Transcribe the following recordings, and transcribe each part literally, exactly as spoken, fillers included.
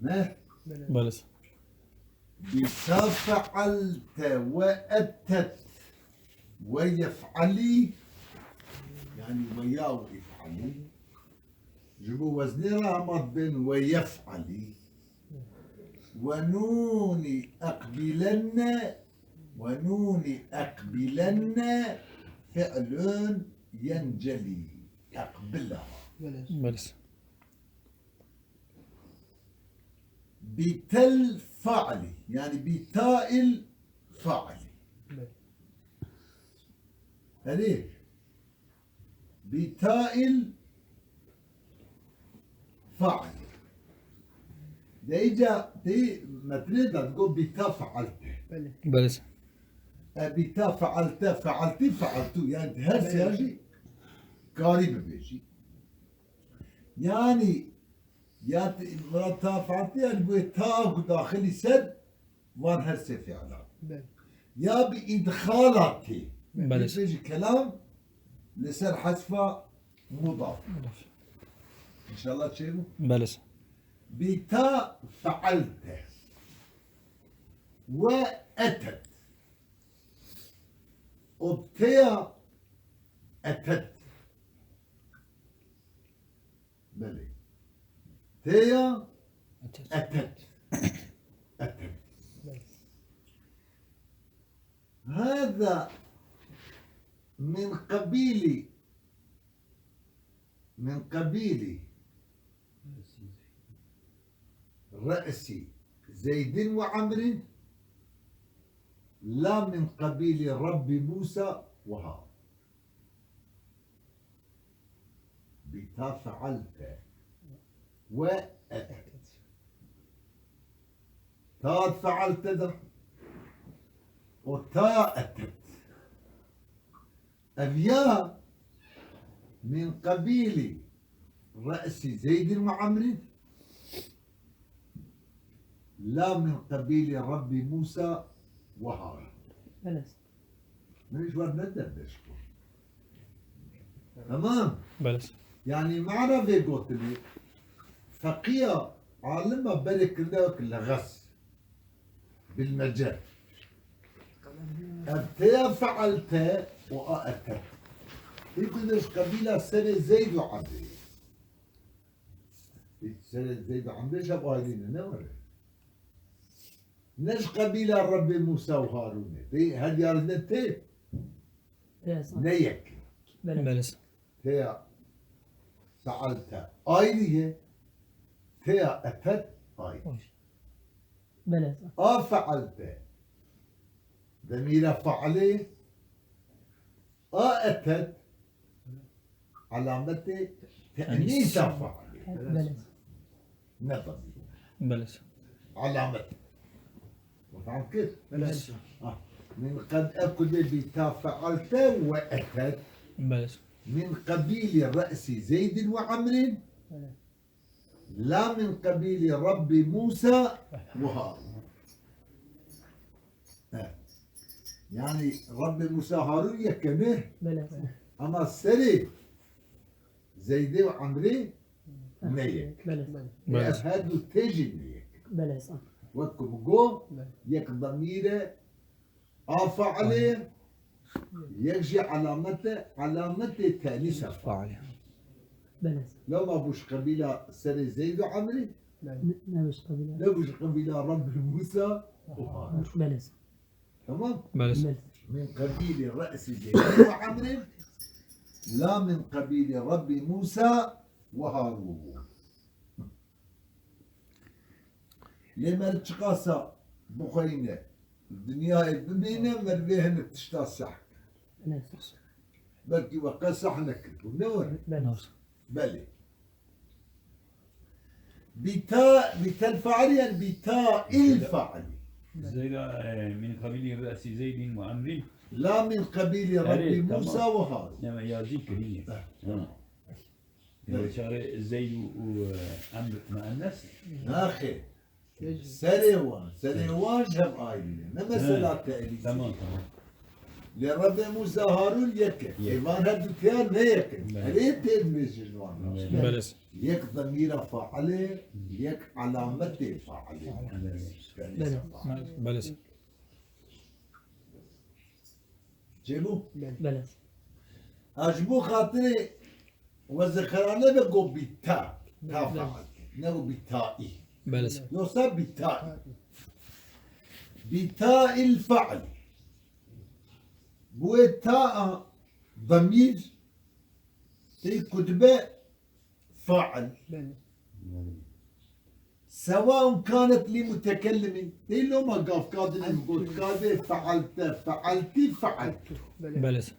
Ne? Belê. Bîta fealte we etet we yef'alî, yanî we ya û îf'alî. Ji bo weznê re hema dibên we yef'alî. We nûnî eqbîlenne, we nûnî eqbîlenne fi'lun yencelî. Eqbila. Belê. Belê. Bîtel fa'lî, yanî bîtail fa'lî. Belê. Erê, bîtail fa'lî. De îca tê metnê de digot bîta fe'alte. Belê. Belê. E, bîta fe'alte, fe'altî, fe'altû. Yanî her sê ya jî karî bibêjî. Yanî, ya te-, mira ta fe'altî, yanî bu ta ku daxilî ser van her sê fiilan. Belê. Ya bi îdxala tê. Belê. Bibêjî kelam li ser hesfa mudaf. Mudaf. Înşallah çêbû? Belê. Bîta fe'alte. We etet. Û têya etet. Belê. Têya etet. Etet. Etet. Belê. Hada min qebîlî, min qebîlî re'sî Zeydin ve Amrin, la min qebîlî Rabbi Musa ve Harun. Bîta fe'alte we etet. Ta fe'alte de û ta etet. Ev ya min qebîlî re'sî Zeydin ve Amrin, la min qebîlî Rabbi Musa ve Harun. Belê. Min ji we ne derdeş bû. Tamam. Belê. Yanî mana vê gotinê, feqîya, alima berê kirine wek lexes. Bilmece. Ev têya fe'alte û a etet. Hî ku ji qebîla serê Zeyd û Emrê. Hî serê Zeyd û Emrê şev ayrî ne, ne were. Ne ji qebîla Rebbê Musa û Harûnê. Bê her diyar ne tê. Yes. Ne yek. Belê. Belê. Têya fe'alte ayrî ye. Têya etet ayrî. Belê. A fe'alte. Demîra fe'lê. A etet. Alametê te'nîsa fe'lê. Belê. Ne tabii. Belê. Alamet. Feham kir? Belê. Ha. Min qeb-, ev ku dê bîta fe'alte we etet. Belê. Min qebîlî re'sî Zeydin ve Emrin. Belê. La min qebîlî Rebbî Musa ve Harûn. He. Yanî Rebbê Musa Harûn yek e ne? Belê. Ama serê Zeydê û Emrê ne yek. Belê. Belê. Ev her du tê jî ne yek. Belê. Wek ku min got, belê, yek demîr e, a fe'lê, yek jî alamet e, alametê tenîsa fe'lê. Belê. Lewma bû ji qebîla serê Zeyd û Emrê? Belê. Ne, ne bû ji qebîla. Ne bû ji qebîla Rebbê Musa û Harûn. Belê. Tamam? Belê. Belê. Min qebîlî re'sî Zeyd û Emrê, la min qebîlî Rebbî Musa ve Harûn. Lê mer çiqasa bixweyne, dinyayê bimîne, mer vê hinek tişta seh. Ne. Belkî we qe seh nekiribû, ne were? Belê. Belê. Bîta, bîtel fe'lî, yanî bîta il fe'lî. Zeyda, e, min qebîlî re'sî Zeydin ve Emrîn. La min qebîlî Rebbî Musa ve Harûn. Erê, tamam. Nema yazî kirî. Heh. Ha. Belê. Çare Zeyd û, û, e, Emr muennes? Naxê. Serê wan, serê wan ji hev ayrî ne. Ne mesela te'nîs. Tamam, tamam. Lê Rebbê Mûsa Harûn yek e. Yek. Ê van her du têya ne yek in. Belê. Erê tê divê ji wan re. Belê. Belê. Yek demîra failê, yek alametê failê. Belê. Belê. Çêbû? Belê. Ha, ji bo xatirê wezirxerane be go bîta. Ta Belê. Fail. Ne go bîtaî. Belê. Yoksa bîta. Bîtaîl fail. Bûyê ta a demîr tê ku dibe fail. Belê. Sewaun kanet lî mutekellimîn. Tê loma gavka dine mi got kadê fealte, fealtî, fealtu. Belê. Belê.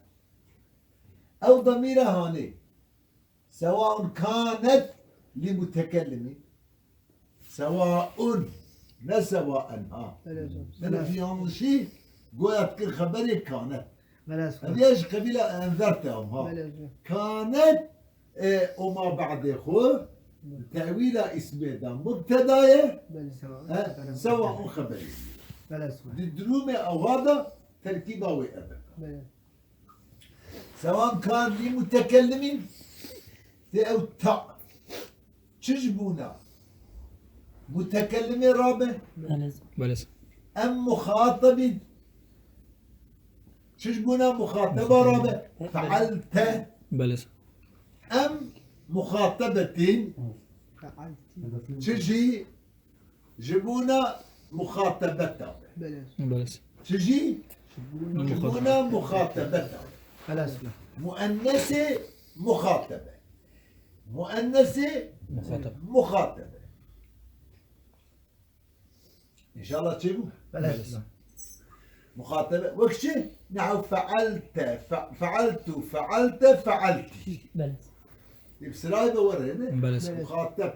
Ew demîra hanê. Sewaun kanet lî mutekellimîn. Sewaun, ne sewaen ha. Belê hocam. Belê. Yanlışî goya dikir xeberê kanet. Belê hocam. Ev ya ji qebîla enzerte am ha. Belê hocam. Kanet, e, o ma ba'dê xwe, tewîla ismê de mubteda ye. Belê. He, sewaun xeberê. Belê hocam. Di durumê ewa de terkîba wê ev e. Belê. Sewan kan lî mutekellimîn tê ew ta. Çi ji bûna mutekellimê rabe? Belê. Belê. Em muxatabîn. Çi ji bûna muxateba rabe? Fealte. Belê. Em muxatebetîn. Çi jî ji bûna muxatebeta be. Belê. Belê. Çi jî? Ji bûna muxatebeta be. Belê. Muennesê muxatebe. Muennesê muxatebe. Înşallah çêbû? Belê. Muxatebe. Wek çi? Nehu fealte, fe-, fealtu, fealte, fealtî. Belê. Bi sirayê be were, ne? Belê. Muxateb.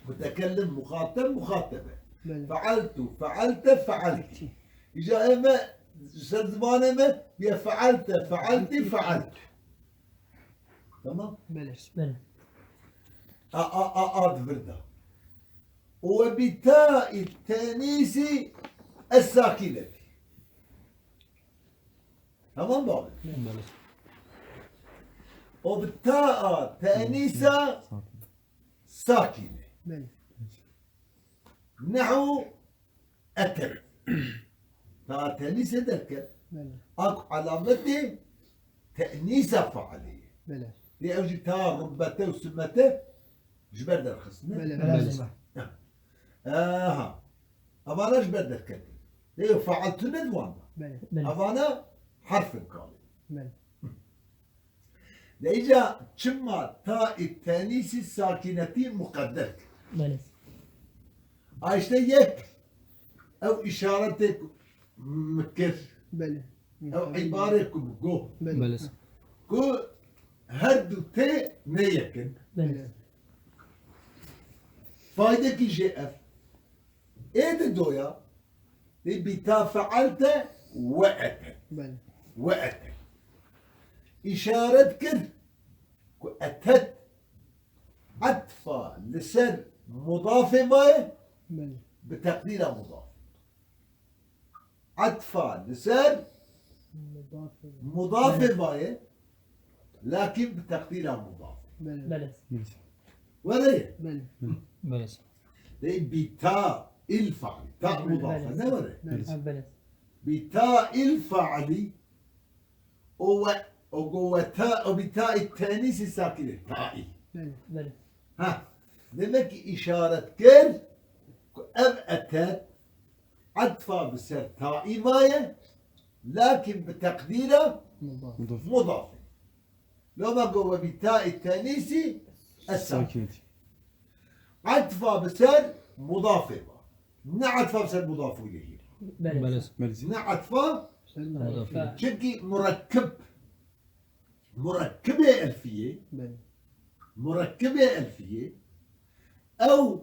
Mutekellim, muxateb, muxatebe. Belê. Fealtu, fealte, fealtî. Îca ê me, ser zimanê me, bîye fealte, fealtî, fealtu. Tamam? Belê. Belê. A, a, a, a di vir de. Û we bi taî tenîsî es-sakînetî. Tamam mı abi? Belê. O bi ta a tenîsa sakîne. Belê. Nehu eter. Ta tenîse derket. Belê. Ak alametê tenîsa failî. Belê. Lê ew jî ta rubbete û simete ji ber derxistine. Belê. Belê. Aha. Evana ji ber derketin. Lê yo faal tu ne di wan de. Belê. Belê. Evana herfin kalê. Belê. De îca çima ta î tenîsî sakînetî muqedder kir. Belê. A işte yek ew îşaretê ku min kir. Belê. Ew îbarê ku min got. Belê. Belê. Ku her du tê ne yek in. Belê. Faydekî jê ev. Ê di doya, ê bîta fealte we etet. Belê. We etet. Îşaret kir ku etet etfa li ser mudafê maye, Belê. Bi teqdîra mudaf. Etfa li ser mudafê maye, lakin bi teqdîra mudafê. Belê. Belê. Were ye? Belê. Belê. Dey bi ta il faali. Ta mudafe ne were? Belê. Ha, belê. Bi ta il faali o we, o go we ta, o bi ta i tenîsî sakîne. Taî. Belê. Belê. Ha. Demek ki işaret kir ku ev etet etfa bi ser taî maye, lakin bi teqdîra mudaf. Mudaf. Loma go we bi taî tenîsî es-sakinetî. Etfa bi ser mudafê va. Ne etfa bi ser mudaf ileyhî. Belê. Belê. Ne etfa. Mudaf. Çünkü murekkib. Murekkibê elfiyê. Belê. Murekkibê elfiyê. Ew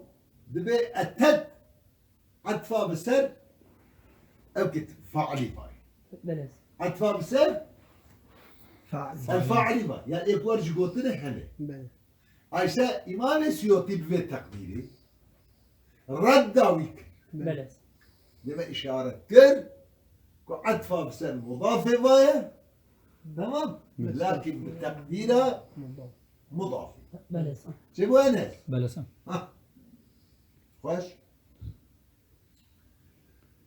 dibe etet etfa bi ser ew ki failî vay. Belê. Etfa bi ser failî vay. Yani ê ku wer ji gotinê hene. Belê. Ayşe Îmamê Siyotî bi vê teqdîrê redda wî kir. Belê. Deme îşaret kir ku etfa bi ser mudafê ve ye. Tamam. Belê. Lakin bi teqdîra mudafê. Belê. Çi bû Enes? Belê. Ha. Xweş.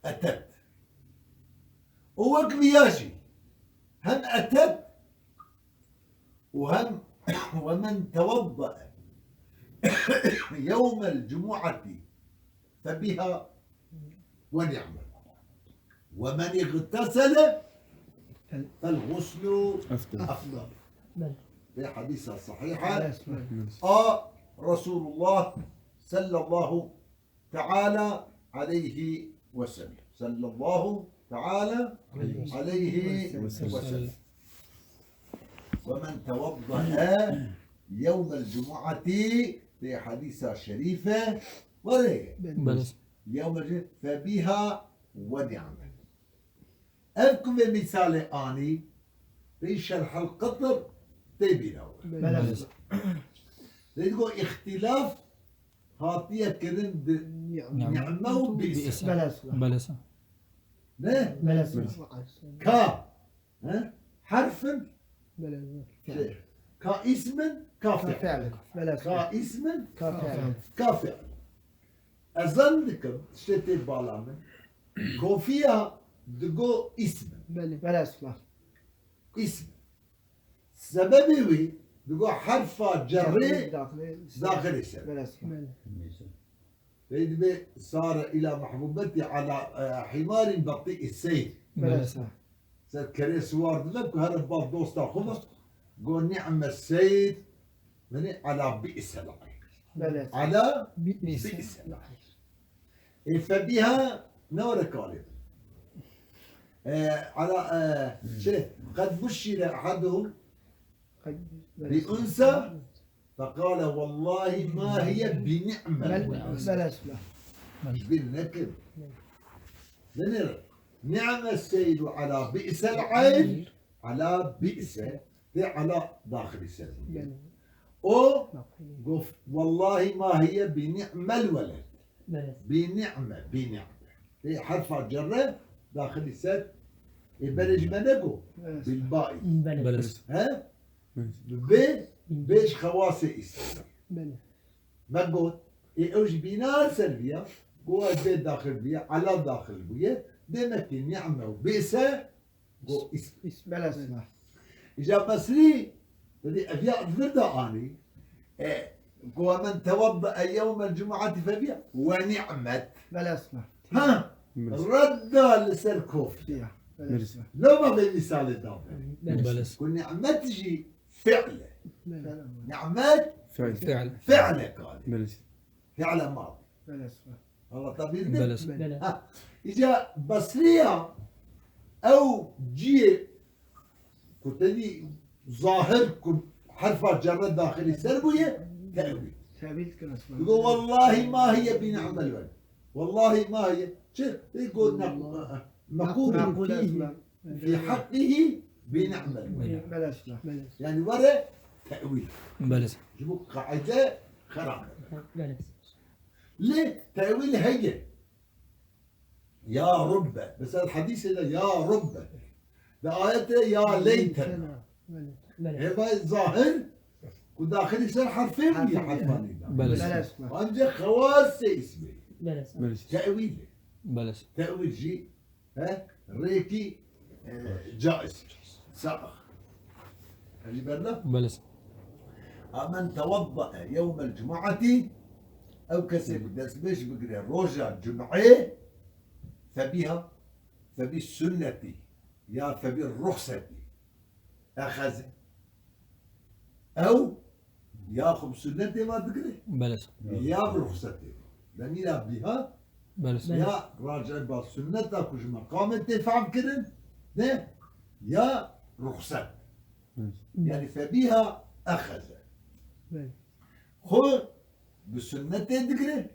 Etet. Û wek viya jî hem etet û hem ومن توضأ يوم الجمعة فبها ونعمت. ومن اغتسل فالغسل أفضل. Belê. Vê hedîsa sehîh e. Belê. A Resulullah sallallahu teala aleyhi ve sellem. Sallallahu teala aleyhi ve sellem. Ve men tevadda'e yevmel cumu'ati, tê hedîsa şerîfe, were. Belê. Yevmel cumu'ati, febiha ve ni'met. Ev ku vê mîsalê anî, tê şerhel qitr tê bîra we. Belê. Belê. Tê digo îxtîlaf hatiye kirin di Ni'me. Ni'me û bi'se. Bi'se. Belê. Belê. Ne? Belê. Ka. He? Herfin? Belê. Şey, ka ismin, ka Ka fi'l. Fi'l. Belê. Ka ismin, Ka fi'l. Ka fi'l. Ez zan dikim, tiştê tê bala min. Kofiya digo ismin. Belê. Belê. Îsm. Sebebê wî digo herfa cerrê Daxilê. Daxilê ser. Belê. Belê. Pey dibê sare ila mehbubetî ala, e, himarin betî seyr. Belê. Belê. Ser kerê siwar dibe ku here bal dosta xwe be. Go ni'me seyr. Yanî ala bi'sel ayr. Belê. Ala Bi'se. Bi'sel ayr. E, febiha ne were kalê. E, ala, e, şey, qed buşşire ahaduhum bi unsa, fekale, "Vallahi ma hiye bi ni'mel weled." Belê. Ji bîr nekin. Binêre. Ni'me seyru ala bi'sel ayr, ala bi'se. Tê ala daxilî ser bûye. Belê. O Daxilî. Gof, "Wallahi ma hiye bi ni'mel weled." Belê. Bi ni'me, bi ni'me. Tê herfa cerre daxilî ser. E, berê ji me ne go? Evet. Bil ba'i. Belê. Belê. He? Bi bê, bê ji xewasê îslamî. Belê. Me got, e, ew ji bîna ser viya, go ez bê daxil bûye, ala daxil bûye. Demek ki ni'me û bi'se Go is-, is-, belê. Îca Besrî, te dî ev ya vir de anî. E, go men tewadda e yewmel cumu'ati febiha. Ve ni'met. Belê. Ha, Belê. Redda li ser kof. Ya, belê. Belê. Loma vê misalê da be. Belê. Belê. Ku ni'met jî fi'l e. Belê. Ni'met Fi'l. Fi'l. Fi'l e kalê. Belê. Fi'le madi. Belê. Allah tabîr de. Belê. Belê. Ha. Îca Basriya ew ciyê ku tevî zahir ku herfa cerre daxilî ser bûye, tevî. Tevî dikin esma. Digo, "Wallahi ma hiye bi ni'mel weled." Wallahi ma hiye. Çi? Ê got ne-, Allah. Mekûl. Mekûl esma. Fi haqqihi bi ni'mel weled. Belê. Belê. Yani were tevîl. Belê. Ji bo qaide xerab e. Belê. Lê tewîl heye. Ya rubbe. Mesela hadîsê de ya rubbe. Di ayetê ya leytena. Belê. Hêvay zahir ku daxilî ser herfê bûye, herfê. Herfanî de. Belê. Belê. Ancak xewasê îsmê. Belê. Belê. Tewîl. Belê. Tewîl jî, he, rêkî, e, caiz. Sax. Hejî berna? Belê. A men tewaddae yewmel cumu'atî, ew kesê ku destmêj bigire roja cum'ê, febiha, febî sunnetî, ya febî ruxsetî. Exeze. Ew ya xwe bi sunnetê ve digire, belê, ya bi ruxsetê ve. Demîra biha, belê, ya raci'e ba sunneta ku ji meqamê tê fehm kirin, ne, ya ruxset. Belê. Yani febiha exeze. Belê. Xwe bi sunnetê digire,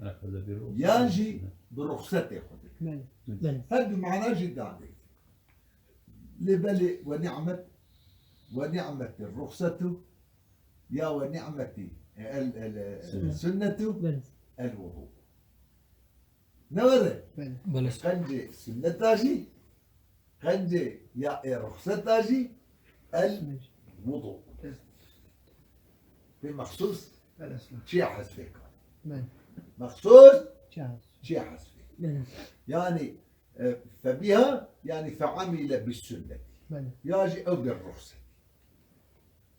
ya jî bi ruxsetê xwe digire. Belê. Belê. Her du mana jî dane. Lê belê, ve ni'met, ve ni'metî ruxsetu, ya ve ni'metî el, el, e, sünnetu, el wudu. Ne were? Belê. Belê. Qencê sünneta jî, Qencê ya ê ruxseta jî el wudu. Pê mexsûs çiya hezfê kar. Mexsûs çiya hezfê. Yani, e, febiha, yani feamile bis sünneti. Ya jî ew bir ruxset.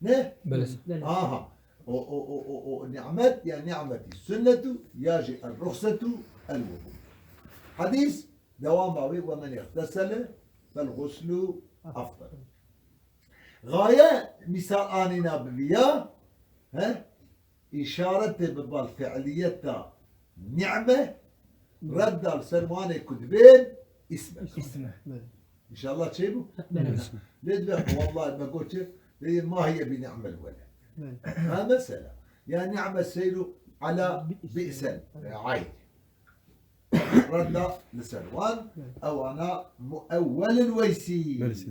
Ne? Belê. Belê. Aha. O, o, o, o, o nimet ya nimetî sünnetu ya jî el ruxsetu el wudu. Hadîs dewama wê, "Ve men îxtesele fel guslu afdal." Gaye misal anîna bi viya, he? Îşaretê bi bal fiiliyeta nîme, redda li ser wanê ku dibên îsme. Îsme. Belê. Înşallah çêbû? Belê. Lê dibe, wellahî me got çi? Lê mahiye bi ni'mel weled. Belê. Ha mesela. Ya ni'me seyru ala bi'sel. Belê. Ayn. Redda li ser wan, belê, ewana muewwelin weysî. Belê.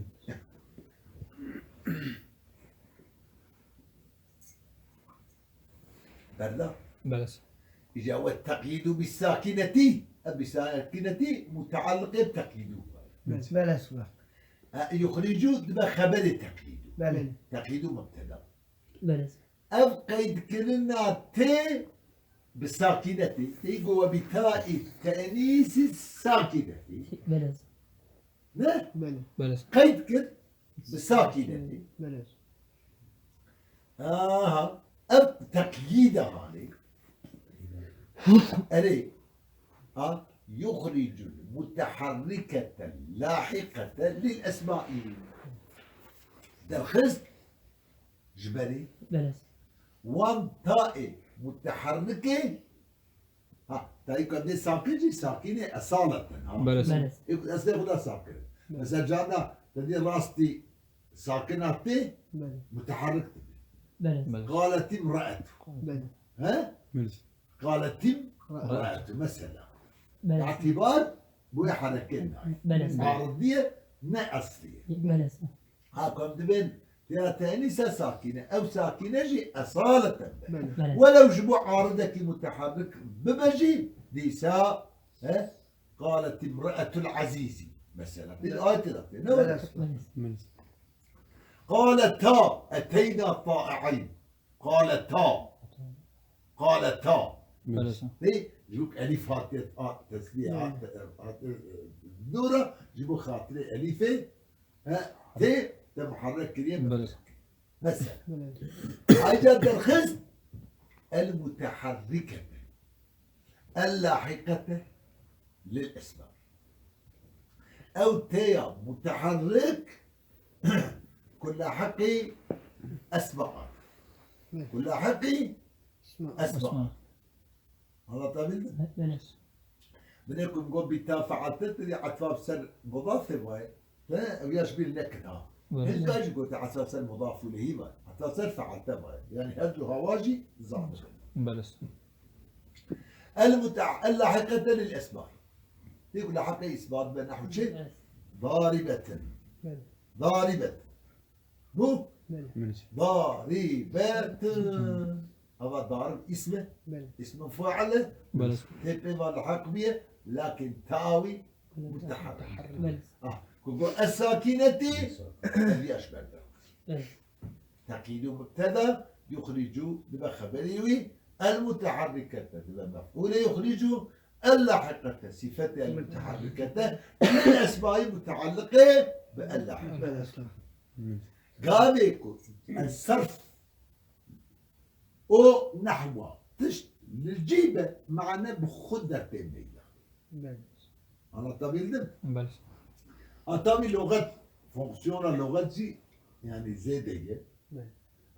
Berda. Belê. Îca we teqyîdû bi sakinetî. E, bi sakinetî mutealliqê bi teqyîdû. Belê. E, yuxrîcû dibe xeberê teqyîdû. Belê. Teqyîdû mubteda. Belê. Ev qeydkirina tê bi sakinetî. Tê go we bi taî tenîsî sakinetî. Belê. Ne? Belê. Belê. Qeyd kir bi sakinetî. Belê. Aha. Ev teqyîd e hanê. Erê. Ha? Yuxricul muteharrikete lahiqete lil esmaî. Derxist ji berê. Belê. Wan taê muteharrikê Ha, tayî ka dê sakin jî, sakinê esaleten, ha. Belê. Belê. Ê, eslê xwe da sakin. Belê. Mesela carna te dê rastî sakina tê, belê, muteharrik dibe. Belê. Belê. Qalet imraetu. Belê. He? Belê. Qalet imraetu mesela. Belê. Îtibar bu hereke nayê. Belê. Aridî ye, ne eslî ye. Belê. Ha, ku em dibên têya tenîsa sakîne, ew sakîne jî esaleten be. Belê. Belê. Welew ji bo aridekî muteharrik bibe jî, dîsa, he, qalet imra'etul azîzî. Mesela, bir ayet de tê, ne wele? Belê. Qaleta, eteyna ta'i'in. Qaleta. Qaleta. Belê. Dê, ji bo elîf hatiye, a, teslîye, a, belê, a, a, dora, ji bo xatirê elîfê, he, tê, te muharrek kiriye, belê, muharrek kiriye. Mesela. Belê. Ayrıca derxist, el muteharrikete. El lahiqete lil esma. Ew têya muteharrik ku lahiqî esma a. Ku lahiqî esma a. Esma. Anlatabildim? Belê. Binê ku got bi ta fealte, tu dê etfa ser mudafê vayê. He, ev ya ji bîr nekin ha. Belê. Hinka jî gote etfa ser mudaf ileyhî vayê. Etfa ser fealte vayê. Yani her du hawa jî zanibin. Belê. El muta-, el lahiqete lil esma. Tê ku lahiqê îsbat be, nehw çi? Evet. Daribeten. Evet. Daribet. Bu? Belê. Daribet. Ava darib îsm e. Belê. Îsm fail e. Belê. Tê pê va lihaq biye, lakin tawî muteharrik. Belê. Ah, ku go es sakinetî, ev yaş berde. Belê. Teqîdû mubteda, yuxricû dibe xeberî wî, el muteharrikete dibe mef'ûlê yuxricû, el lahiqete sifetê el muteharrikete, lil esmayî mutealliqê bi el lahiqete. Belê. Gavê ku ez serf û nehwa tişt li cî be, mane bi xwe dertê meyda. Belê. Anlatabildim? Belê. A, tabî loxet, fonksiyona loxet jî, yani zêde ye. Belê.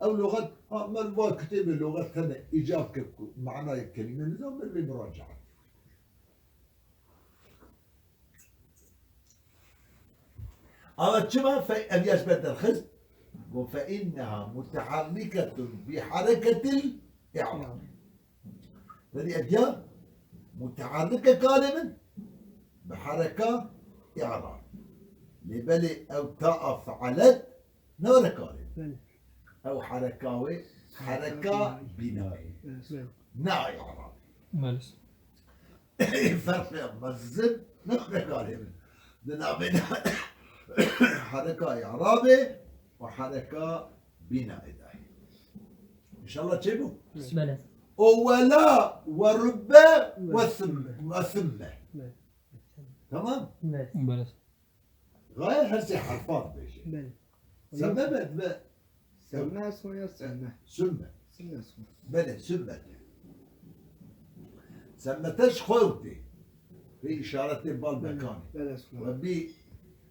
Ew loxet, ha, mer va kitêbê loxet tene îcab kir ku manayê kelîme nizam, mer vê muracaat. Ama çima fe-, ev yaş ber derxist? Got, "Fe inneha muteharriketun bi hareketil i'rab." Dedi, ev ya muteharrike kalê min bi hareka i'rab. Lê belê ew ta a fealet nare kalê min. Belê. Ew hareka wê hareka bînayê. Belê. Na i'rabê. Belê. Ferqê mezin ne kalê min. Di navê de Hereka i'rabê û hereka bînaê dayê. Înşallah çêbû? Belê. O wela we rubbe we thimme, we thimme. Belê. Tamam? Belê. Belê. Gaye her sê herfa dibêje. Belê. Semme be, be. Semme esma ya semme. Sümme. Semme esma. Belê, sümmete. Semmete ji xwe witê. Vê îşaretê bal Belê. Mekanê. Belê esma. We bî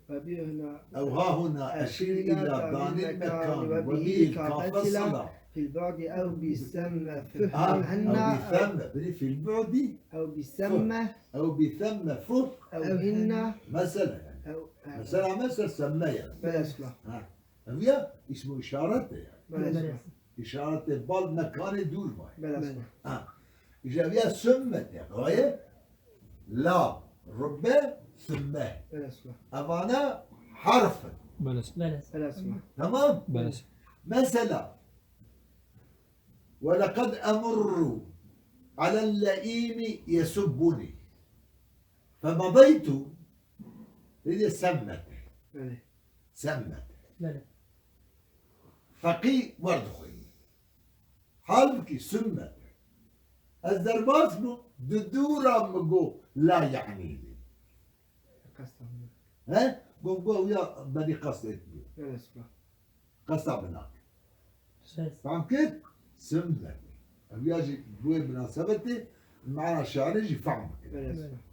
Ve bi huna ew ha huna eşîr îla danî mekanî. Ve bî kafe sila. Fil ba'di ew bi semme Ha, fiham ew hinna. Bi semme. Biri fil bu'di. Ew bi semme. Ew bi semme fuh. Ew hinna. Mesela yani. Ew, ew. Mesela, mesela semme yani. Belê esma. Ha. Ev ya ismu işaret de yani. Belê esma. İşaretê bal mekanê dûr vay. Belê esma. Ha. Îja ev ya sümmete. Gaye la, rubbe, sümme. Belê esma. Evana harf in. Belê. Belê. Belê esma. Tamam? Belê. Mesela, ve lekad emurru alel le'imi yesubbuni. Femadaytu. Dedi semmet. Belê. Semmet. Belê. Feqî wer dixwînî. Halbikî sünnet e. Ez derbas bûm, di dûra min got, la yanî. Qesta min. He? Got, got, ya benî qestê bû. Belê, spa. Qesta min nake. Belê. Fam kir? Sünnet e. Ev ya jî bi wê minasebetê, mana şiarê jî fehm kir. Belê, spa.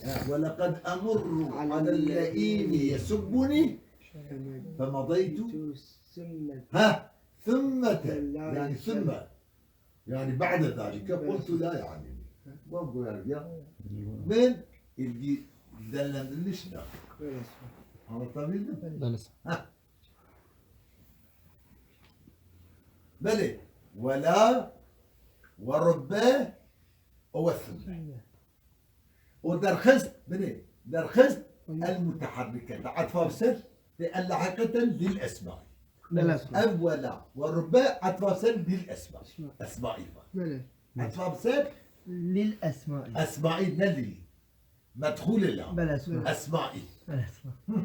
Ya, "Ve lekad emurru alel le'îmi yesubbuni femedaytu." Ha, sümmete, yani sümme. Yani ba'de zalike qultu la yani. Wan goyar ya. Min ilgi dellendirmiş de. Anlatabildim? Belê. Ha. Belê. Ve la ve rubbe o ve sümme. O derxist, binê, derxist el muteharrikete. Etfa bi ser, tê ellahîqeten lil esmaî. Belê. Ev wela ve rubbe etfa bi ser lil esma. Esma. Esmaî var. Belê. Etfa bi ser Lil esmaî. Esmaî, ne lil. Medhûlê la. Belê, esma. Esmaî. Belê, esma. Hı.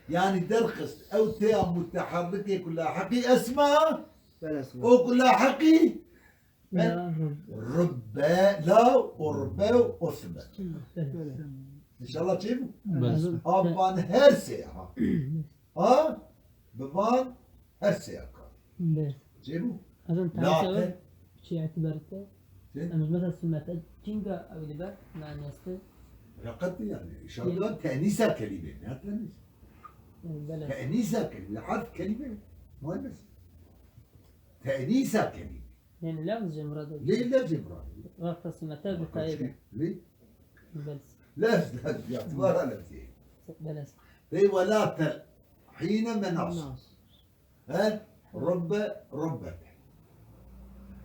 Yani derxist, ew têya muteharrikê ku lahiqî esma, Belê, esma. O ku lahiqî La, rub- Rubbe, la, o rubbe, o sümme. Belê. Belê. İnşallah çê bû? Belê. Abi van her sê ha. Ha? Bi van her sê ya kar. Belê. Çê bû? Adam La tanrısa te- var, şey itibarı te. Çê? Ama mesela sünnete, çinga ev dibe, manası. Rakat yani. İnşallah tenisa kelime, ne tenis? Belê. Tenisa kelime, harf kelime. Muhendes. Tenisa kelime. Yani lafz jê murad e. Lê lafzê murad e. Wexta sünnete bi tayê be. Lê? Belê. Lafz, lafz, ya, tibara lafzê. Belê. Tey wela tel. Hîne menas. Menas. He? Rubbe, rubbete.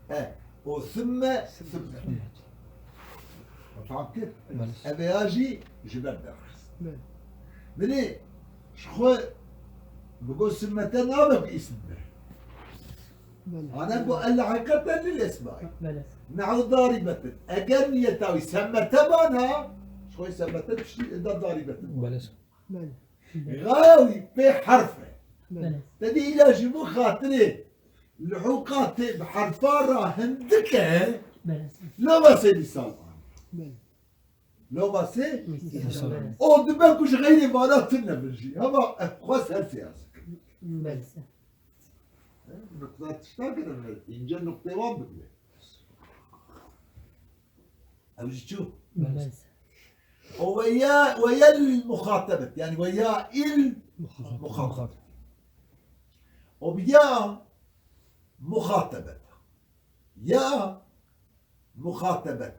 He. O sümme, sümme. Fam kir? Belê. Eve ya jî ji ber derxist. Belê. Binê, ji xwe bi got sümmete nabe bi îsim be. Belê. Ana got el haqiqeten lil esmaî. Belê. Nehu daribetin. Eger niyeta wî semmete bana, ji xwe semmete tiştî da daribetin. Belê. Belê. Gaye wî pê herf e. Belê. Te dî îla ji bo xatirê lihûqa tê bi herfa ra hindik e. Belê. Loma sê mîsal an. Belê. Loma sê? Mîsal. O dibe ku ji xeyrê vana tune bin jî. Hema xwest her sê ez dikim. Belê. Nuqta tişta kir, em ince nuqtê wan bigire. Ew jî çû? Belê. O ve ya, ve yel muxatebet. Yani ve ya il muxatebet. O bi ya muxatebet. Ya muxatebet.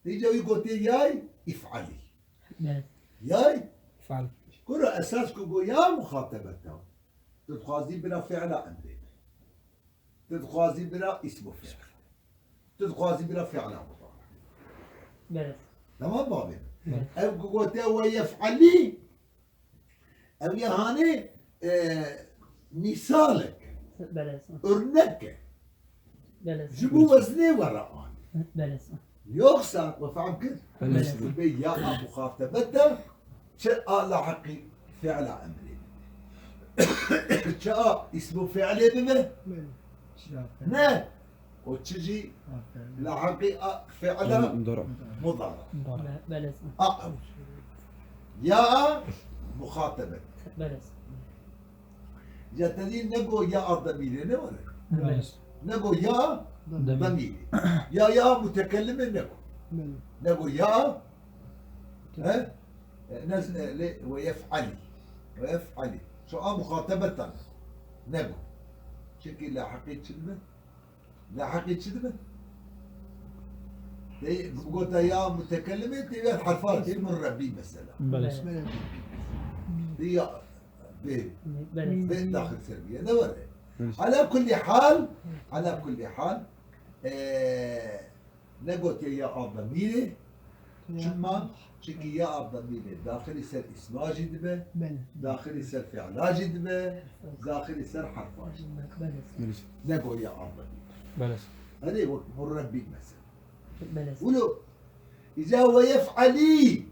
Dîce wî gotê yay if'alî. Belê. Yay? İf'al. Kuro esas ku go ya muxatebet. Tu dixwazî bira fi'la emrê be. Tu dixwazî bira îsmu fi'l. Tu dixwazî bira fi'la mudari. Belê. Tamam mı abi? Belê. Ev ku gote ve yef'alî, ev ya hanê, e, mîsalek. Belê. Örnek e. Belê. Ji bo weznê were anî. Belê. Yoksa, we fehm kir? Belê. Ji bo ya a muxatebete, çi a lahiqî Fi'la emrê. Çawa îsmû fi'lê bibe? Belê. Ne. O çi jî? Aferin. Lahiqî a-, fi'la Mudara. Mudara. Mudara. Be-, belê. A ew. Ya muxatebet. Belê. Ya te dî nego ya a demîrê ne were? Belê. Nego ya Demîr. Demîrê. Ya ya mutekellimê nego. Belê. Nego ya, he? E, ne, e, lê we yef'alî. We yef'alî. Şu a muxatebetan. Nego. Çimkî lahiqî çi dibe? Lahiqî çi dibe? Tê, gota ya mutekellimê tê ver herfa tê min Rebbî mesela. Belê. Belê. Tê ya bê. Belê. Bê daxil ser bîye. Ne were? Belê. Ala kullî hal, ala kullî hal, e, negotiye ya a demîrê, Ya. Çima? Çimkî ya a demîrê daxilî ser îsma jî dibe, Belê. Daxilî ser fi'la jî dibe, daxilî ser herfa jî dibe. Belê. Belê. Nego ya a demîrê. Belê. Erê wek murebbî mesela. Belê. Wilo, îca we yef'alî.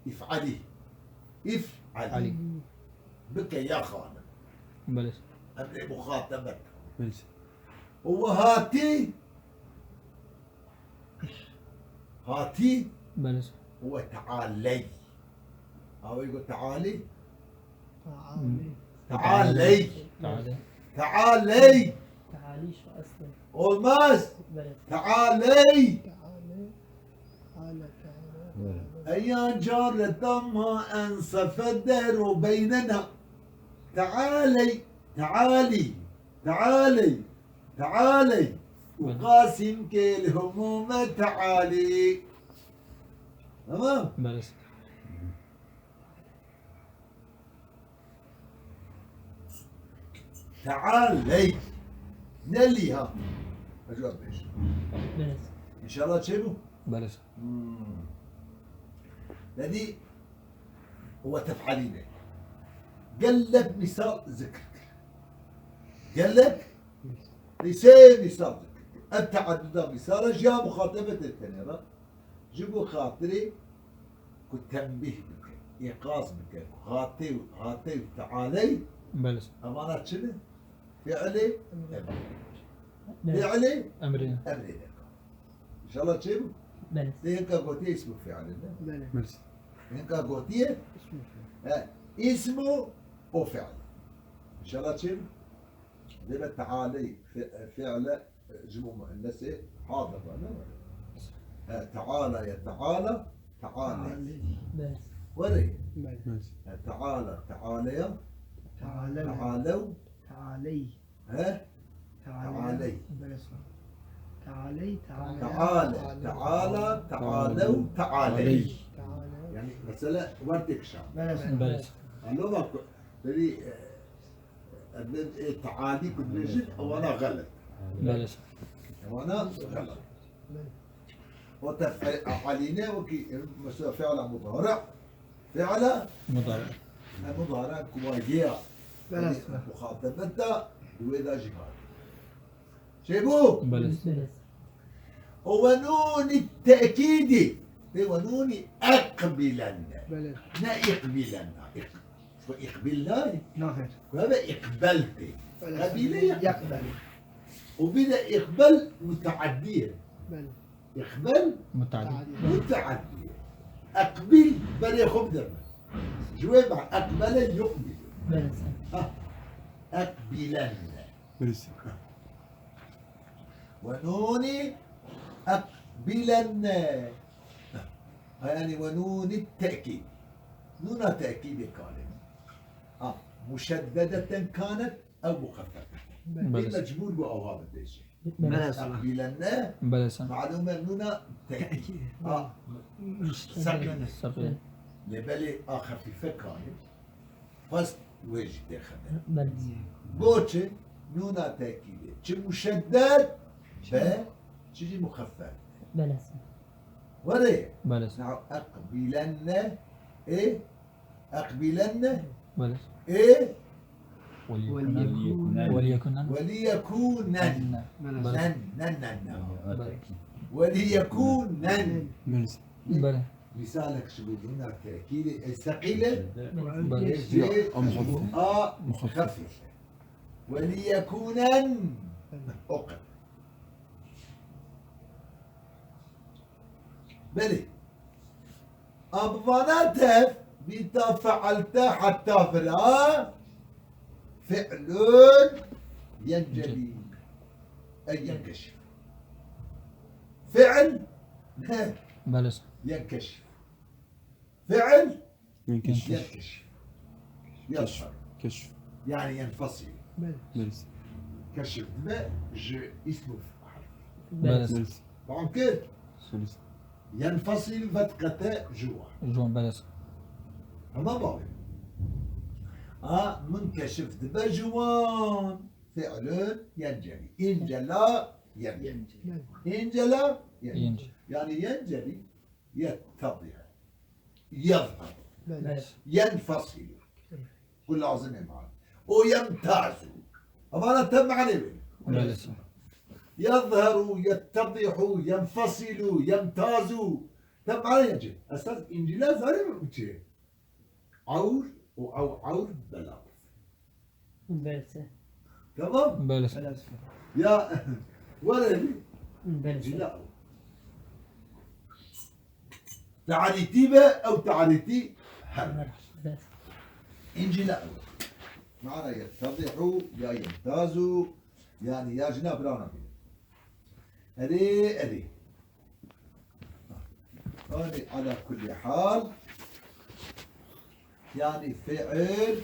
Îf'alî. Îf'alî. Alî. Bike ya xanim. Belê. Emrê muxatebet. Belê. Û we hatî. Hatî. Belê. Û we tealey. Awê got tealî. Tealî. Tealey. Tealey. Tealey. Tealî şu eslê. Olmaz. Belê. Tealey. Tealey. Teala, teala, teala. Eya careta ma ensefe dero beynena. Tealey. Tealî. Tealey. Tealey. Belê. Uqasim kel humûme tealî. Tamam? Belê. Tealey. Ne lî ha? Hacı Ateş. Belê. İnşallah çê bû? Belê. Hmm. Dedi, we tef'alî ne. Gelek misal zikir kir. Gelek, sê misal zikir kir. Ev teadduda misala ji ya muxatebetê tenê re. Ji bo xatirê ku tenbîh bike, îqaz bike, ku hatê û, hatê û tealey, Belê. Evana çi ne? Fi'lê emrê. Belê. Fi'lê Emrê. Emrê ne. İnşallah çê bû? Belê. Tê hinka gotiye îsmû fi'lê ne? Belê. Belê. Hinka gotiye? İsmû fi'lê. He, îsmû û fi'lê. İnşallah çê bû? Dêre tealey, fi-, fi'le, e, cemu muennesê hadir be, ne were? E, teala ye teala, tealey. Tealey. Belê. Were? Belê. E, teala, tealeya. Tealew. Tealew. Tealey. He? Tealey. Tealey. Belê. Tealey, tealey. Teale, teala, tealew, tealey. Tealey. Yani mesele wer têkişan. Belê. Belê. Anlama ku, berî, e, Ev ê tealî ku dibêjin, ewana xelet. Belê. Ewana xelet. O te fe-, alîne wekî, mesela fi'la mudari', fi'la Mudari'. e, mudari' ku wa ye ya. Belê. Muxatebet de, di wê de jî hatiye. Çêbû? Belê. Belê. O we nûnî tekîdî. Tê we nûnî eqbîlenne. Belê. Ne îqbîlenna. Îq-, ku îqbîl nayê. Naxêr. Ku hebe îqbel tê. Belê. Qebîle ye. Yaqbel. Û bir de îqbel muteaddî ye. Belê. Îqbel Muteaddî. Muteaddî ye. Eqbîl berê xwe bide min. Ji wê be eqbele yuqbîl. Belê. Ha. Eqbîlenne. Birisi. Ve nûnî eqbîlenne. Ha, yani ve nûnî tekîd. Nûna tekîdê kane. Ha, muşeddedeten kanet ew muxeffefeten. Belê. Belê. Mecbûr bû ewha bibêje. Belê. Eqbîlenne. Belê. Malûm e nûna tekîd. Tekîd. Ha, Muşeddede. Sekîne. Sekîne. Lê belê a xefîfe kane. Xwest wê jî têxine. Belê. Bo çi? Nûna tekîdê. Çi muşedded be, çi jî muxeffef. Belê. Were. Belê. Now, eqbîlenne, ê, eqbîlenne, Belê. Ê, Weliyekunen. Weliyekunen. Weliyekunen. Belê. Nen, nen, nen, nen. Belê. Weliyekunen. Belê. Misalek ji bo nûna tekîlê, ey seqîl e, Belê. Ê jê Em xefîf. A Em xefîf. Xefîf. Weliyekûnen. O qet. Belê. A bi vana tev, bîta feelte heta vira, fi'lun yencelî. Ey yenkeşif. Fi'l, Belê. yenkeşif. Fi'l, Yenkeşif. yenkeşif. Yazhar. Keşf. Yani yenfasil. Belê. Belê. Keşif dibe ji îsm û fi'l. Belê. Belê. Feham kir? Belê. Yenfasil, vetqete, juwa. Juwan, belê. Hema bavê. A, munkeşif dibe juwan. Fi'lun yencelî. İncela yencelî. Belê. İncela yencelî. Yencelî. Yani yencelî yettedî. Yezhar. Belê. Yenfasilu. Ku lazim e mane. O yemtazu. Evana te mane wê. Belê. Yezharu, yettedihu, yenfasilu, yemtazu. Te mane ye. Esas İncila zarî mi çi? Awr û ew awr bela. Belê. Tamam? Belê. Ya, were bi. Belê. Cila. Tarîtî be, ew tarîtî her. Belê. İncila. Mana yettedihu, ya yemtazu, yani ya jina birana bi. Erê, erê. Yanî ala kulli hal, yanî fiil,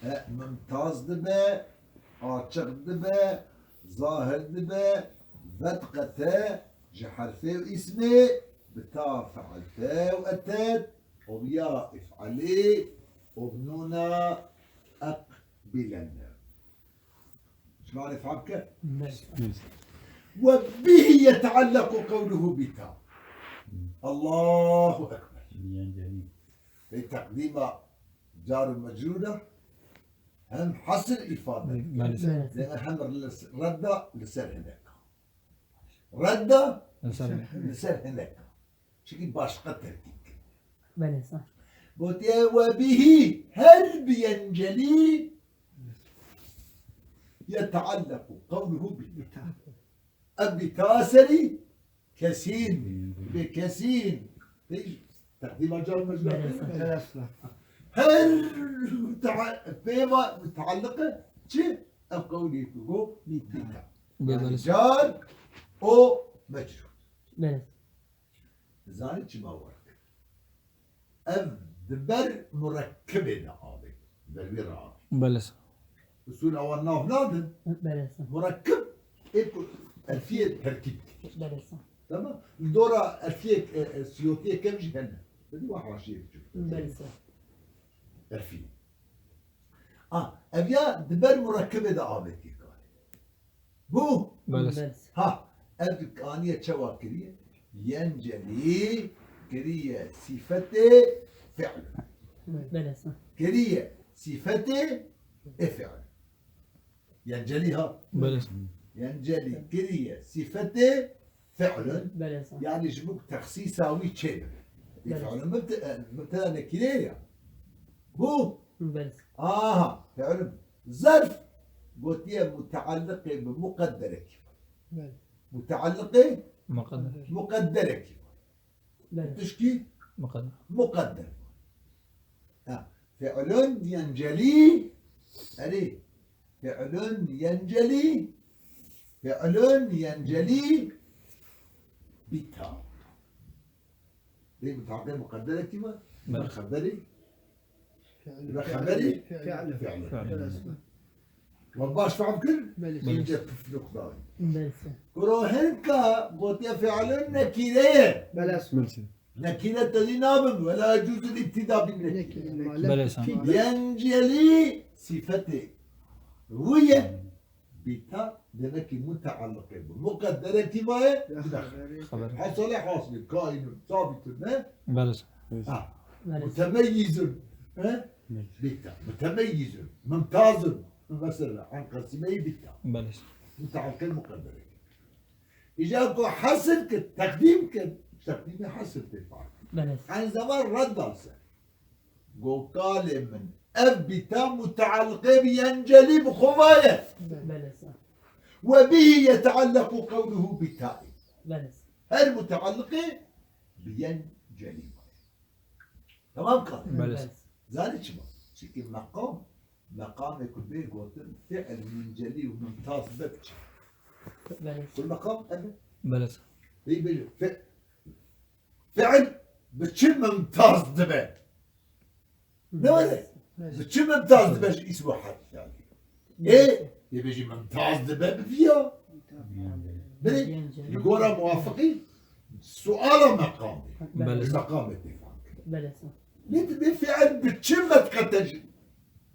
e, mumtaz dibe, açiq dibe, zahir dibe, vetqete ji herfê û îsmê bi ta fe'lte û etet û bi ya if'alî û bi nûna eqbîlenne. Şima lê fam kir? Belê. Ve bihi yeteallequ qewluhu bita. Allahu Ekber. Ey teqdîma car û mecrûr e, hem hasr îfade. Belê. Belê. Deme hem li s-, redda li ser hinek. Redda Li ser. li ser hinek. Çikî başqa tertîb kir. Belê, sah. Gotiye, "Ve bihi", her bi yencelî, "yeteallequ qewluhu bi bita." Ev bita serî kesîn, bi kesîn. Pêş teqdîma car mecrûr. Belê, sah. Her mutee-, pêva mutaalliq e çi? Ev qewlî ku go bita. Belê. Yani car û mecrûr. Belê. Zanî çima werk? Ev di ber murekkibê de avê. Ber wî re avê. Belê. Usul awan nav nadin. Belê. Murekkib ê ku elfiyê terkîb dike. Belê. Tamam. Li dora elfiyê, e, e, siyotiyê kev jî hene. Di wa haşiyê biçûk. Belê. Elfiyê. A, ev ya di ber murekkibê de avêtî kar. Bû? Belê. Belê. Ha, ev kaniye çawa kiriye? Yencelî kiriye sîfetê fi'l. Belê. Kiriye sîfetê ê fi'l. Yencelî ha. Belê. Yencelî kiriye sîfetê fi'lun. Belê. Yani ji bo texsîsa wî çê bibe. Belê. Fi'lun mubte-, e, mubteda nekîre ya. Bû? Belê. Aha, fi'lun. Zerf gotiye mutealliqê bi muqedderekî. Belê. Mutealliqê Muqedder. muqedderekî. Belê. Tişkî Muqedder. muqedder. Ha, fi'lun yencelî, erê, fi'lun yencelî, fi'lun yencelî bita. Lê mutaqê muqedderekî me? Belê. Xeberî? Fi'l. Ve xeberî? Fi'l. Fi'l. Fi'l. Belê. Ve baş fam kir? Belê. Înce pifluk dayî. Belê. Kuro hinka gotiye fi'lun nekîre ye. Belê. Belê. Nekîre tedî nabin. Ve la yecûzul îbtîda bin nekîre. Nekîre. Belê. Yencelî sîfetê wî ye. Bita, demek ki mutealliqê bi muqedderekî vaye, Ya, bi xeberî. Xeberî. Hasale hasilî, kaînun, sabitun, ne? Belê. Ha. Belê. Mutemeyyizun, he? Belê. Bita, mutemeyyizun, mumtazun. Mesela, an qasîmeyî bita. Belê. Mutealliqê muqedderekî. Îca ku hasr kir, teqdîm kir. Teqdîmê hesr tê fam. Belê. Eyn zeman red da li ser. Go kalê min. Ev bîta mutealliqê bi yencelî bi xwe va ye. Belê. Ve bihî yeteallequ qewluhu bîtaî. Belê. Her mutealliqê bi yencelî va ye. Tamam kalê. Belê. Zanî çima? Çimkî meqam, meqamê ku bê gotin, fiil muncelî û mumtaz be bi çi? Belê. Kul meqam, evet. Belê. Bê bêje, fi-, fiil bi çi mumtaz dibe? Ne were? Belê. Bi çi mumtaz dibe ji îsm û harf fiilî? Ê, yê bêjî mumtaz dibe bi viya. Belê, li gora muwafiqî suala meqamê. Belê. Meqamê tê fam. Belê. Lê dibê fiil bi çi metqete ji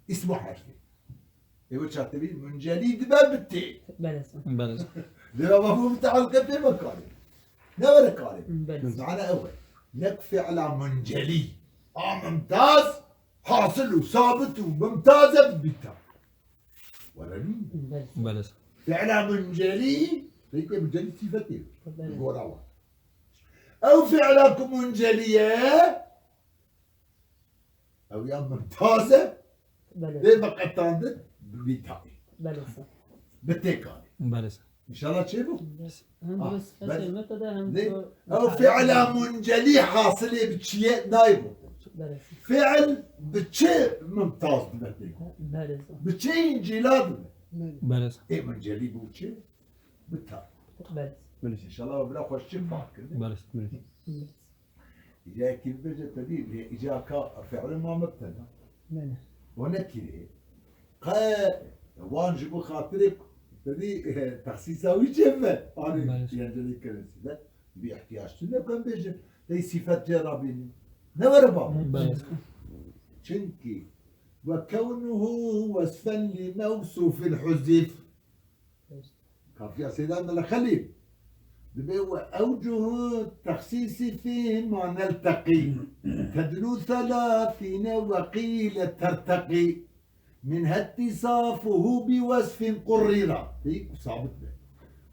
îsm û harfê? Ê wê çativî muncelî dibe bi tê. Belê. Belê. Lê ava bû mutaalliqê pê ve karê. Ne were karê. Belê. Min zana ew e. Nek fiila muncelî. A mumtaz, hasil û sabit û mumtaz e bi bîta. Were nî? Belê. Fiila muncelî, peyke muncelî sîfetê. Belê. Gora wa. Ew fiila ku muncelî ye, ew ya mumtaz e, belê, lê veqetandin bi bîtayê. Belê. Bi têkarê. Belê. Înşallah çêbû? Hem Ah, bi sifetê ben- mubteda hem Lê, bi ew fiila muncelî hasilê bi çi ye nayê gotin. Belê. Fiil bi çi mumtaz dibe tê gotin? Belê. Bi çi încîla dibe? Belê. Ê muncelî bû çi? Bi ta. Belê. Înşallah bila xweş çi fam kirin. Belê. Belê. Îca yekî bibêje tevî, lê îca ka fiilê ma mubteda. Belê. O nekirê. Qe wan ji bo xatirê tevî, eh, texsîsa wî çêbibe. Anî Belê. yencelî kirin sîfet. Bi ihtiyaç tune ku em bêjin. Tey sîfet cê rabînin. Ne were ba? Belê. Çimkî وكونه وصفا لموصوف حذف. Kafiya Seyda Mele Xelîl. Dibê وأوجه التخصيص فيما نلتقي تدنو ثلاثين وقيل ترتقي منها اتصافه بوصف قرر. Tê ku sabit be.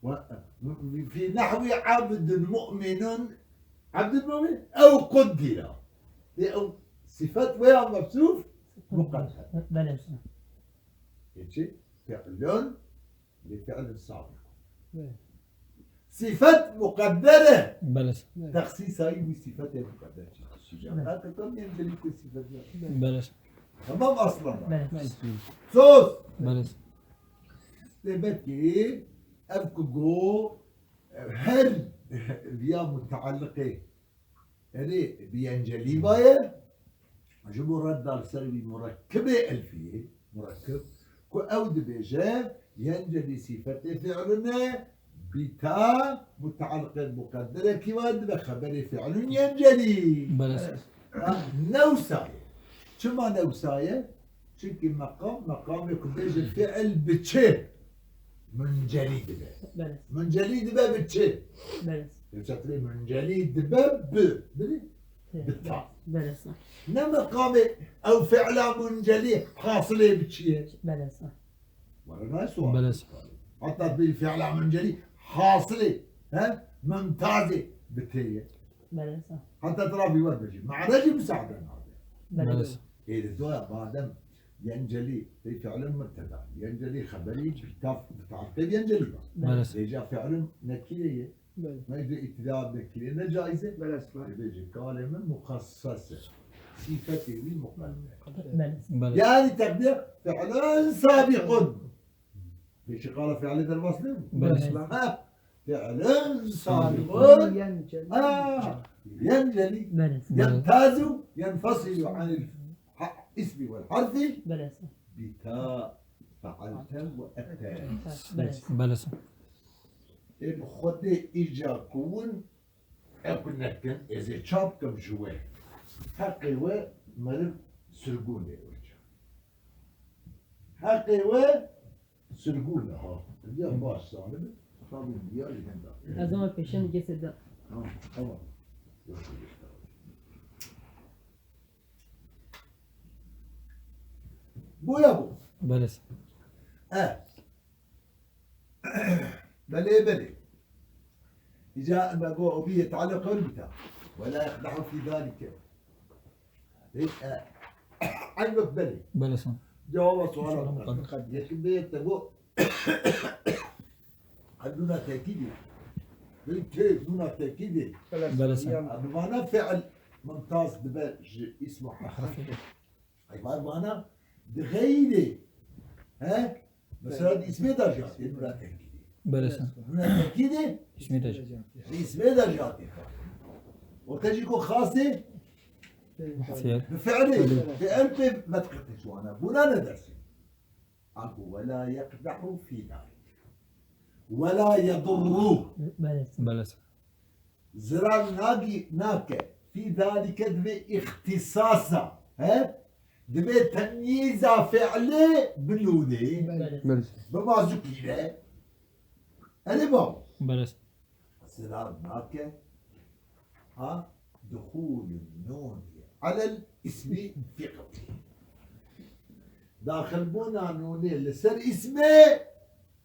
Ve, fi nehwi abdun mu'minun, abdun mu'min, ew quddira. Tê ew sifet veya mevsûf muqedder. Belê. Ê çi? Fi'lun li fi'lin sabiq. Belê. Sifet muqedder e. Belê. Texsîsayî wî sifetê muqedder çi? Belê. Heta tam yencelî ku sifet ya. Belê. Tamam aslan. Belê. Sos. Belê. Demek ki ev ku go, ev her viya mutealliqê erê bi yencelî vaye, ji bo redda li ser wî murekkibê elfiyê, murekkib, ku ew dibêje, yencelî sîfetê fi'lin e, bîta mutealliqê muqedderekî vaye dibe xeberê fi'lun yencelî. Belê. Ha, ne wisa ye. Çima ne wisa ye? Çimkî meqam, meqamê ku bêje fi'il bi çi muncelî dibe. Belê. Muncelî dibe bi çi? Belê. Yoksa tu muncelî dibe bi, bi, bi ta. Belê. Ne meqamê ew fi'la muncelî hasilê bi çi ye? Belê. Were nayê sual. Belê. Heta tu bêjî fi'la muncelî hasilê, he? Mumtazê bi tê ye. Belê. Heta tu rabî wer bêjî. Mane jî misaade nade. Belê. Belê. Ê li doya madem yencelî, ê fi'lin mubteda, yencelî xeberî bi taf-, bi tafkê yencelî ba. Belê. Ê ca fi'lin nekîre ye. Belê. Me ji îtida nekîre ne caiz e? Belê. Ê bêjî kalê min muxasses e. Sîfetê wî muqedder. Belê. Belê. Yani teqdîr fi'lin sabiqun. Pêşî qala fiilê derbas nebû. Belê. Ha, fiilin sabiqun. Yencelî. Ha, yencelî. Belê. Yemtazu, yenfasilu anil ha-, ismi vel harfi. Belê. Bita fealte ve ete. Belê. Belê. Ê bi Xwedê îca ku win ew nekin, ez ê çap kim ji we. Heqê we meriv sirgûnê we. Heqê we sirgûn e ha. Ya baş zanibin, tabî diyarî henda. Ez ama pêşem gese de. Ha, tamam. Boya bû. Belê. E. Belê, belê. Îca me got, o bî yetaleq ew bita. Wela yekdahu fî zalike. Peki, e, elbet belê. Belê sen. Cevaba suala. Suala muqaddem. Yekim bê te got. Ev nûna tekîdê. Peki, nûna tekîdê. Belê sen. Ev mana fiil mumtaz dibe ji îsm û harf. Harf. Ey, var mana di xeyîdê. He? Mesela di îsmê de jî hatê nûna tekîdê. Belê sen. Nûna tekîdê. Îsmê de jî. Di îsmê de jî hatê. O te jî ku xasê. Fiil. Bi fiilê. Belê. Fiil pê metqete ji wana. Bûna ne dersê. Ago wela yekdahu fî zalik. Wela yedurru. Belê. Belê. Zirar nagî, nake. Fî zalike divê îxtîsasa. He? Divê temyîza fiilê bi nûnê. Belê. Belê. Bi mazûkî re. Erê baw. Belê. Zirar nake. Ha? Duxûlun nûnî alel îsmî fî qewlî. Daxilbûna nûnê li ser îsmê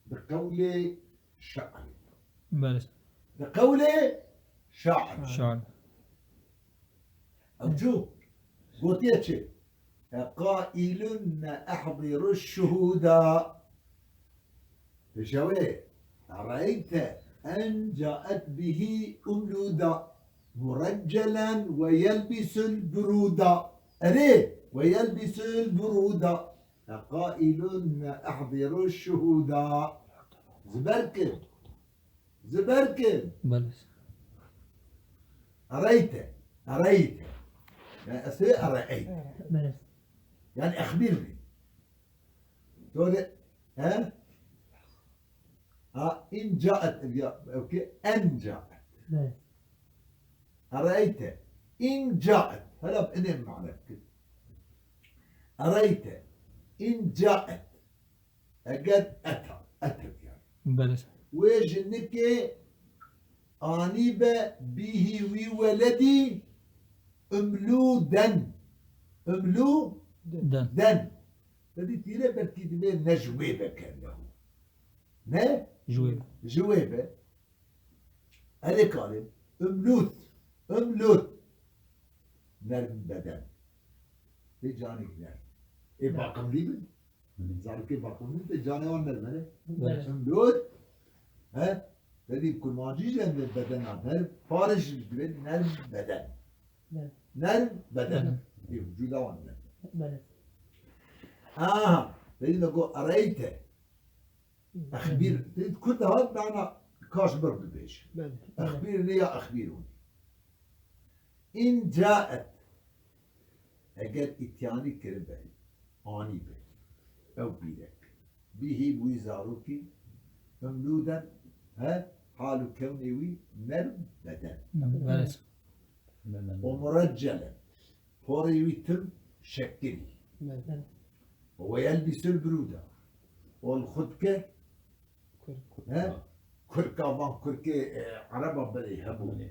bi qewlê şairî. Belê. Bi qewlê şair. Şair. Ew çû gotiye çi? E, qaîlun ne ehdîru şuhûda. Pêşewê, ereyte en caet bihî umlûda. Mureccelen ve yelbisül burûda. Erê, ve yelbisül burûda. E, qaîlun ne ehdîru şuhûda. Ziber kin. Ziber kin. Belê. Ereyte. Ereyte. Yani eslê ereyte. Belê. Yani exbirni. Doğru. He? Ha, in caet. Ya, okey. En caet. Belê. Ereyte. In caet. Hela bi inê mane bikin. Ereyte. In caet. Eger eta, eta yani. Belê. Wê jinikê anîbe bihî wî weledî umlûden. Umlûden. Den. Te dî tîre belkî divê ne ji wê be ke lehu. Ne? Ji wê be. Ji wê be. Erê kalê. Umlûd. Umlûd. Nerm beden. Tê canîk nerm. Ê baqimlî bin. Zarokê baqimlî tê canê wan nerm, erê. Belê. Umlûd. He? Te dî kurmancî jî em dê bedena nerm. Faris jî divê nerm beden. Belê. Nerm beden. Belê. Ê vücuda wan nerm. Belê. Aha. Te dî me got ereyte. Exbîr, kurd hat bana kaş bir bibêj. Belê. Exbîr ne ya exbîrûn. In caet, eger îtyanî kiribe, anîbe, ew pîrek. Bihî wî zarokî, umlûden, he, hal û kewnê wî nerm beden. Nerm, belê. Û mureccelen. Porê wî tim şekilî. Belê. Û we yelbisül burûda. Û li xwe dike, he? Kurka van kurkê, e, ereba berê hebû. Belê.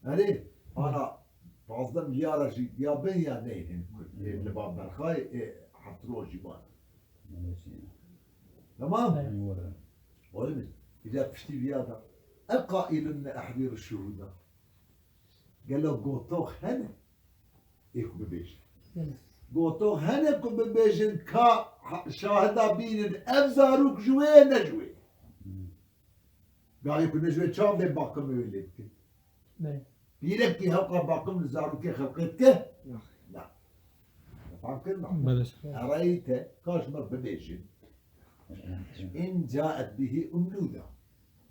Erê, ana pazdeh milyara jî ya bin ya neynin kurkê, li van berxayê, e, heft rojî wan. Belê. Tamam? Belê. Oğlum, îca piştî viya da. E qaîlun ne ehdîr şuhûda. Gelo gotox hene? Ê ku bibêjin. Belê. Gotox hene ku bibêjin ka ha-, şahida bînin ev zarok ji wê ye ne ji wê. Gavê ku ne ji wê çav dê baqimê wê lê bikin. Belê. Pîrekî hewqa baqim li zarokê xelqê dike? Na. Na. Fam kir na. Belê. Ereyte, ka ji me bibêjin. In caet bihî umlûda.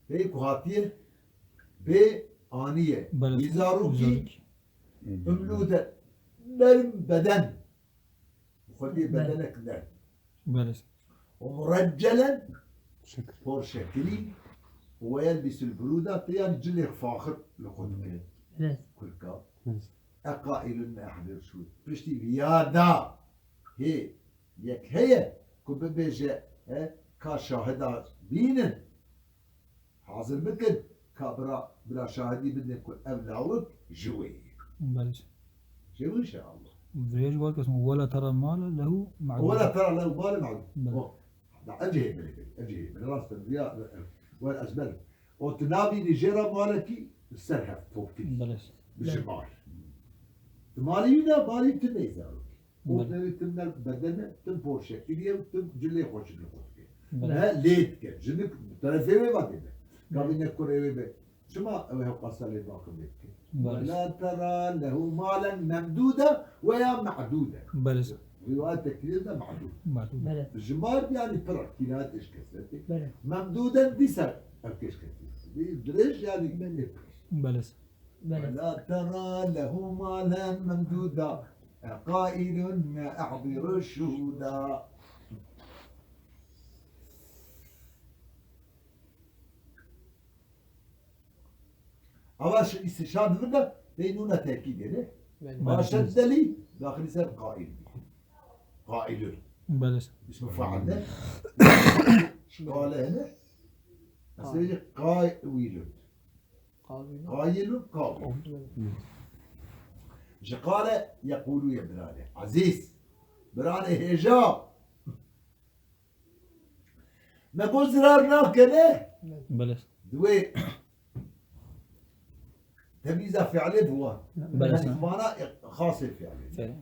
Pey ku hatiye bê aniye. Belê. Wî zarokî. Zarokî. Umlûde nerm beden. Xwedî bedenek nerm. Belê. Û mureccelen, şekil, por şekilî, û weyelbisül burûda, te yan cilê faxir li xwe dike. Evet. Kurka. Evet. E qaîlun ne ehdîr şûd. Piştî viya da hê yek heye ku bibêje, e, ka şahida bînin. Hazir bikin, ka bira, bira şahidî bidin ku ev lawik ji wê ye. Belê. Ji wî inşallah. Vêj wek esm, wela tera male lehu ma'dûd. Wela tera lehu male ma'dûd. Belê. O, da ev cihê belê, ev cihê belê. Rast e, ya, wela ez belê. O tu nabînî jê re malekî li ser hev top kirî. Belê. Bi Belê. jimar. Tu malî wî ne, malî tu neyê zarokî. O Belê. newê tim ne bedene, tim por şekilî ye, tim cilê xweşik li xwe dike. Belê. He, lê dike. Jinik bi terefê wê ve dê be. Belê. Gavî ne kurê wê be. Çima ew hewqasa lê bakim lê dike? Belê. Ve la tera lehu malen memdûde ve ya me'dûde. Belê. Rîwayetekî de me'dûd. Me'dûd. Belê. Jimar yani pir e, kînayet eşkesretê. Belê. Memdûden dîsa ev kêşketî. Dirêj yani Belê. pir. Belê. Belê. Ve la tera lehu malen memdûda. E, qailun me ehdiru şuhuda. Ava şi-, îstişar dibin de, tey nûna tekîdê ne? Belê. Ma şeddelî, daxilî ser qail. Qailun. Belê. Îsmi fail ne? Qale hene? Aslında qailun. Qailun. Qailun, qailun. Ji qale yekulu ye birane. Ezîz. Birane hêja. Me got zirar nake ne? Belê. Di wê temîza fiilê bi wan. Belê. Yani mana xasê fiilê. Belê.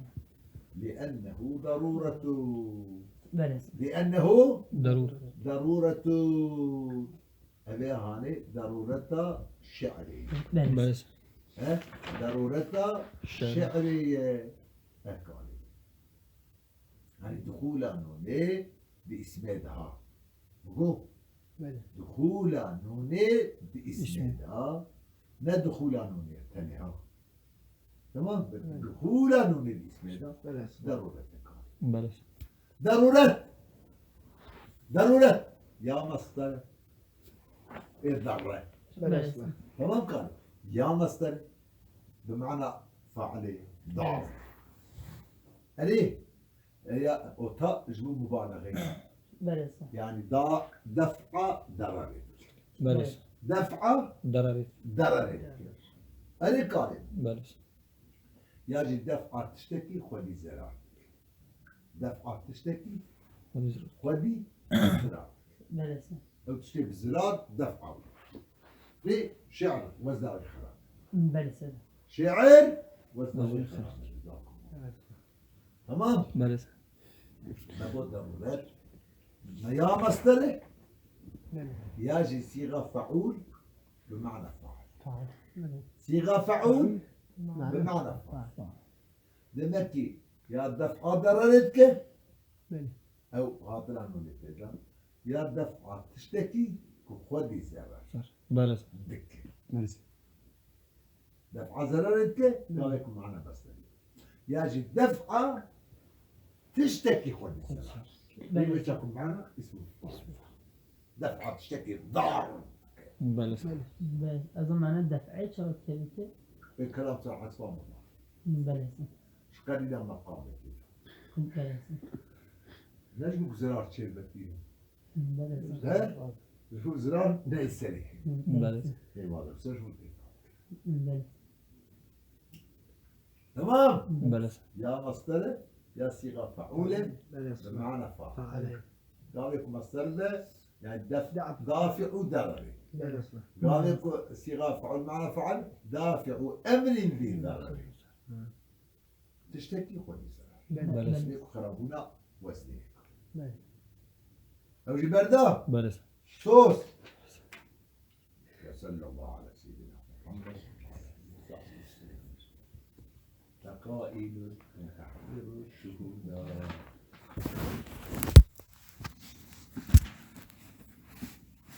Li'ennehu daruretu. Belê. Li'ennehu Darûre. daruretu. Ev ê hanê darureta şi'rê. Belê. Belê. He? Darureta Şi'rê. şi'rê ye. Ekalê. Yani dixûla nûnê di îsmê de ha. Bigo. Belê. Dixûla nûnê di îsmê Îsmê. de ha. Ne dixûla nûnê tenê ha. Tamam? Belê. Dixûla nûnê di îsmê de. Belê. Daruret ne kar. Belê. Daruret. Daruret. Ya masdar. Ê darre. Belê. Tamam kar. Ya masdar. Bi mana failê. Dar. Erê. E, ya, o ta ji bo mubalexeyê. Belê. Yani da, def'a dararê. Belê. Def'a Dararê. dararê. Erê karê. Belê. Ya jî def'a tiştekî xwedî zerar. Def'a tiştekî Xwedî zerar. xwedî zerar. Belê. Ew tiştê bi zirar def'a. Vê şi'r wezna wê xerab. Belê. Şi'r wezna wê Wezna xerab. Evet. Tamam. Belê. Me got daruret. Me ya masdere, Belê. ya jî sîga fe'ûl bi mana fail. Fail. Belê. Sîga fe'ûl Mana bi mana fail. Fail. Demek ki ya def'a dararê dike, Belê. ew hatira nûnê pêda. Ya def'a tiştekî ku xwedî zerar Belê. dike. Belê. Def'a zerarê dike, Belê. gavê ku mana beslerî. Ya jî def'a tiştekî xwedî zerar. Belê. Wê çaku mana îsmu. Def'a tiştekî dar. Belê. Belê. Ez ê mana def'ê çawa dikevîte? Ê kelam ser hesba mala. Belê. Ji qedî de meqamekê. Belê. Ne ji bo zerar çêbetî. Belê. He? Ji bo zirar ne serî. Belê. Eyvallah. Ser ji bo tê. Belê. Tamam. Belê. Ya masdere, ya sîga fe'ûle, Belê. bi mana fail. Fail. Gavê ku masder be, yani def-, Da- dafi'u dararê. Belê. Gavê ku sîga fe'ûl mana fail, dafi'u emrin zî dararê. Hı. Tiştekî xwedî zerar. Belê. Belê. Tiştekî ku xerabûna weznê. Belê. Ew jî berda. Belê. Sos. Ve sallallahu ala seyyidina Muhammed ve ala alihi ve sahbihi ve sellem. Lekaîlun ve tahdiru şuhuda.